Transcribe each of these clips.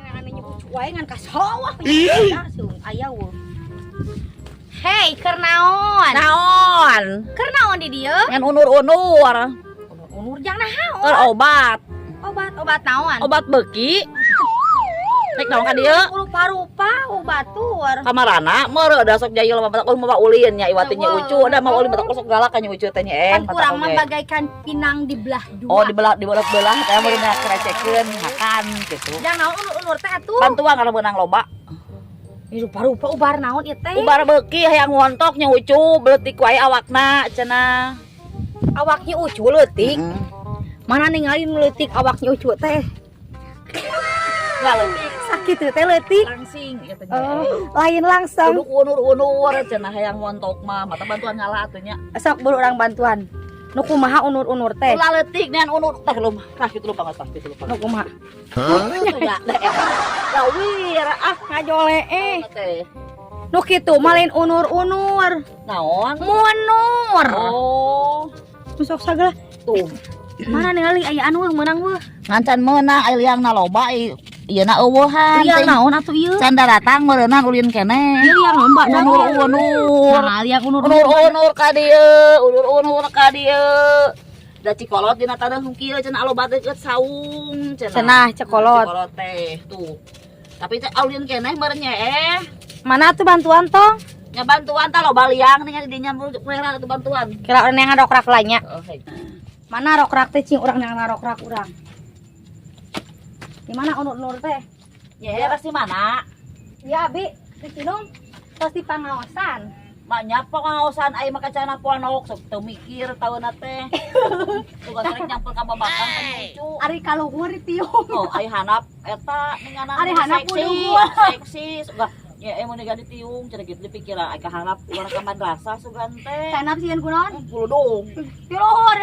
Anu nyebut wae ngan ka sawah langsung aya euweuh. Hei, keur naon? Naon? Keur naon di dieu? Ngan unur-unur. Unur jang naon? Keur obat. Obat, obat naon? Obat beuki. Rek naon ka dieu? Rupa-rupa obat tur. Kamarana meureun da sok jayul mah batak mau ulin nya iwati nya Ucu da mau ulin batak sok galak ka nya Ucu teh nya Kan kurang mah bagaikan pinang dibelah dua. Oh, dibelah-belah teh meureun krecekeun makan gitu. Jang naon unur-unur teh atuh? Bantuan kalau beunang loba. Ini rupa-rupa ubar naon ieu teh? Ubar beuki hayang ngontok nya Ucu, beutik wae awakna cenah. Awaknya Ucu leutik. Mana ningali nu leutik awaknya Ucu teh? Enggak leutik. Sakit teh leutik. Langsing ieu teh. Oh, lain langsung. Kudu unur-unur cenah hayang ngontok mah, mata bantuan ngala atuh nya. Sok buru urang bantuan. Nu kumaha unur-unur teh? Ulah leutik nean unur teh lu tah kitu lupa tah kitu lupa. Nu kumaha? Lawir ah Ngajole eh. teh. Nu kitu mah lain unur-unur. Naon? Munur. Oh, Nu sok sagala. Tuh. Mana ningali aya anu euweuh meunang weuh. Ngancan meunang ai liangna loba ieu na euweuhan. Liang naon atuh ieu? Can daratang meureunang ulin keneh. Ieu liang naon, Mbak? Unur-unur. Nah, liang unur. Unur-unur ka dieu, unur-unur ka dieu. Da cikolot dina taneuh kieu cenah aloba deukeut saung cenah. Cenah cekolot. Cikolot teh tuh. Tapi teh ulin keneh meureun nya eh. Mana tuh bantuan tong? Nya bantuan tah loba liang nih di dinya kuera atuh bantuan. Kira urang yang ngarokrak lah nya. Heeh, hei. Mana rokrak teh cing urang yang ngarokrak urang. Di mana unur-unur teh? Ya, pasti mana? Ya, Abi, di Cinung pasti pangaosan. Maknya pengaosan ai mah kacana ponok sok teu mikir taeuna teh. Tugas rek nyampur ka babakan kan lucu. Ari kaluhur ditiung. Oh, ai hanap eta ninganan Ari hanap seksi, luhur. seksi suga ya mun diganti tiung cenah kitu dipikiran ai ka hanap urang ka madrasah sugan teh. Hanap sieun kunaon? Kuludung. Di luhur.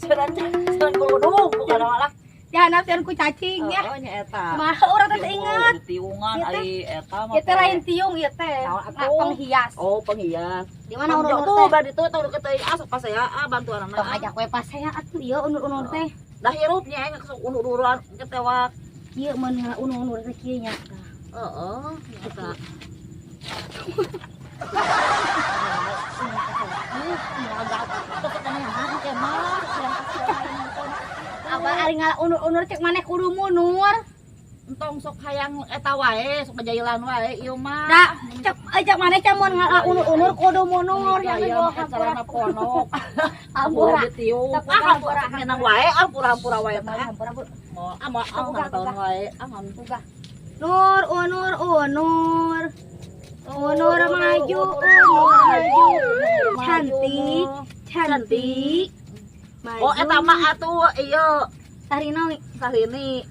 Sieun sieun kuludung bukan malah. Di hanap sieun ku cacing ya. Oh, nya eta. Mah urang teh teu inget. Tiungan Ieu teh. ai eta mah. Ieu teh lain tiung ieu teh. Naon atuh? Penghias. Oh, penghias. Di mana unur-unur tuh teh? bari tuh tong deket teuing ah sok pasea ah bantuan Tong ajak we pasea atuh ieu unur-unur teh. Dah hirupnya sok unur-unuran ketewak. Kieu mun unur-unur teh kieu nya. Heeh, eta. Abah ari ngala unur-unur cek maneh kudu munur. Entong sok hayang eta wae, sok ngajailan wae ieu mah. Da, cek cek maneh cek mun ngala unur-unur kudu munur yang Hayang geus ka calana ponok. Ampura. Ditiung. Sok, Ah, ampura. menang wae, ampura-ampura wae mah. Ampura, ampura. Mau ah mau ah Buka, tahun buka. wae, ah Buka. Nur, unur, unur. Unur maju, unur maju. Cantik, cantik. Maju. Oh, eta mah atuh ieu Sarino Sarini.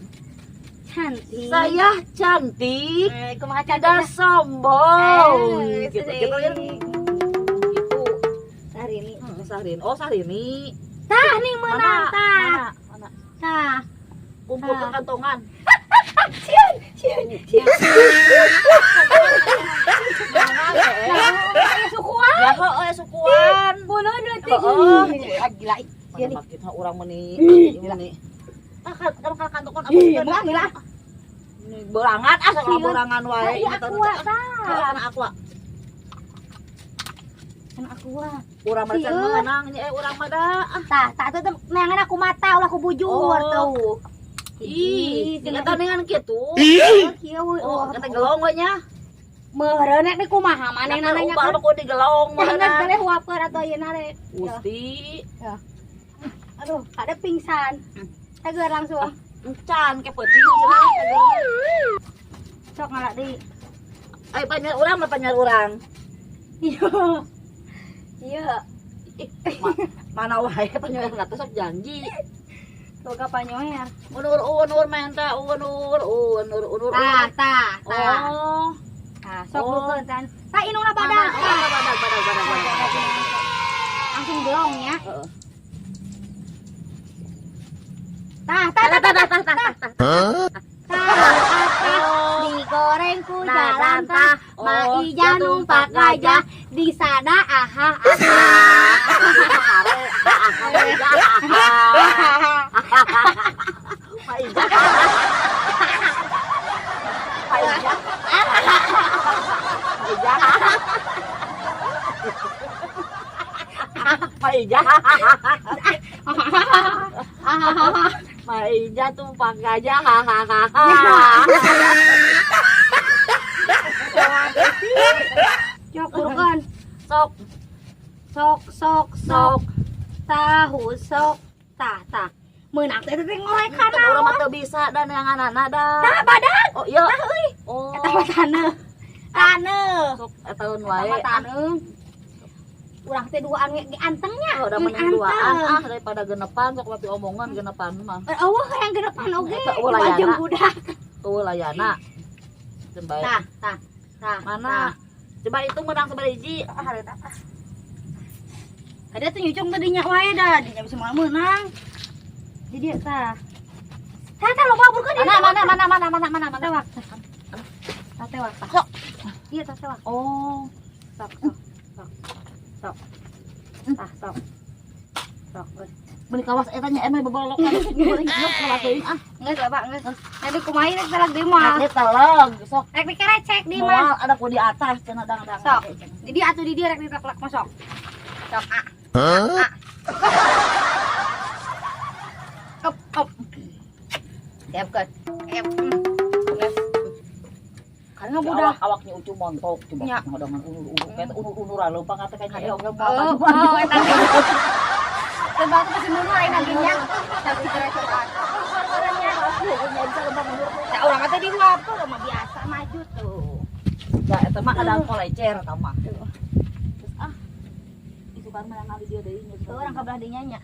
cantik. Saya cantik, Eh, kumaha tidak cantiknya? sombong. Eh, Gitu, sering. gitu ya. Gitu. Sarini. Sahrini. Oh, Sahrini. Tah nih menang Mana? tah. Mana? Mana? Tah. Kumpul ke Tah. kantongan. Sieun, sieun, sieun. Nah, sukuan. Ya heueuh sukuan. Bunuh nanti. Heeh. Ah, gila. Sieun. Mana makin urang meuni. Gila. Meuni. Ah, kan kan kantongan apa Ih, belang lah. Berangan ah sok Sieun. berangan wae. Iya, aqua tah. Kana aqua. Kan aqua. Urang mah can Sieun. meunang nya urang mah da. Ah. Tah, tah tuh neangan aku mata ulah ku bujur Oh. tuh. Ih, eta dengan kitu. Kieu we. Oh, kata gelong we nya. Meureun nek kumaha manehna nanya Ubah mah kudu digelong Jangan meureun. kali huapeun atau ayeuna rek. Gusti. Aduh, ada pingsan. Tegar langsung. Encan ke peuting cenah. Sok ngala deui. Ai panyar urang mah panyar urang. Iya. Iya. Ih, mana wae panyar teh sok janji. Boga panyoer. Unur unur menta unur unur unur. Tah, tah, tah. Oh. Tah, sok Oh. bukeun tan. Tah inungna badag. Mana? Oh, badag badag badag badag. Langsung gelong ya. Heeh. Tah, tah, tah, tah, tah, tah, tah. Tah, tah, digoreng. bantah, Oh, Maija numpak gajah, di sana aha aha. Maija. Maija. Maija. Maija. Maija tumpang gajah. Hahaha. Cok burukan. Sok Sok sok sok sok. Tahu sok tah tah. Meunang teh teh ngorek Kan kana. urang mah teu bisa dan yang anak da. Tah badan. Oh iya. Tah euy. Oh. Eta mah taneuh. Taneuh. Sok etaeun Eta wae. mah taneuh. Urang teh duaan we ge antengnya. Oh, udah mending duaan ah daripada genepan sok tapi omongan genepan mah. Eueuh hayang genepan oge. Eta eueuh layana. Jeung budak. Tuh layana. Teu bae. Tah tah tah. Mana? Coba itu menang sabaraha hiji. Tah. Hareuta tah. Kada tuh nyucung tadi nya wae dah, dinya bisa moal meunang. Di dieu tah. Tah tah loba burkeun. Mana mana mana mana mana mana mana. Tewak. Tah tewak tah. Sok. Iya tah tewak. Oh. Sok sok sok. Sok. Tah sok. Sok euy. Beli kawas eta nya emeh bebolokan. Beli kawas teuing ah. Geus loba geus. Nanti kumaha rek telak deui mah. Rek teleng sok. Rek dikerecek deui mah. Moal ada ku di atas cenah dang-dang. Sok. Di dieu atuh di dieu rek ditelak mah sok. Sok ah. Ah. Op op. Siapkeun. Siap. Geus. Karena budak awaknya ucu montok coba Nya. ngodangan unur-unur kayak unur-unuran leumpang kata kayaknya oge moal Oh, maju. oh, eta teh. Tebak tuh pasti mundur aing lagi nya. Tapi kira-kira. Ya urang teh di luar tuh mah biasa maju tuh. Ya eta mah ada kolecer eta mah. Terus ah. Itu kan mah yang ngali dia deui nya. Tuh orang kabelah dinya nya.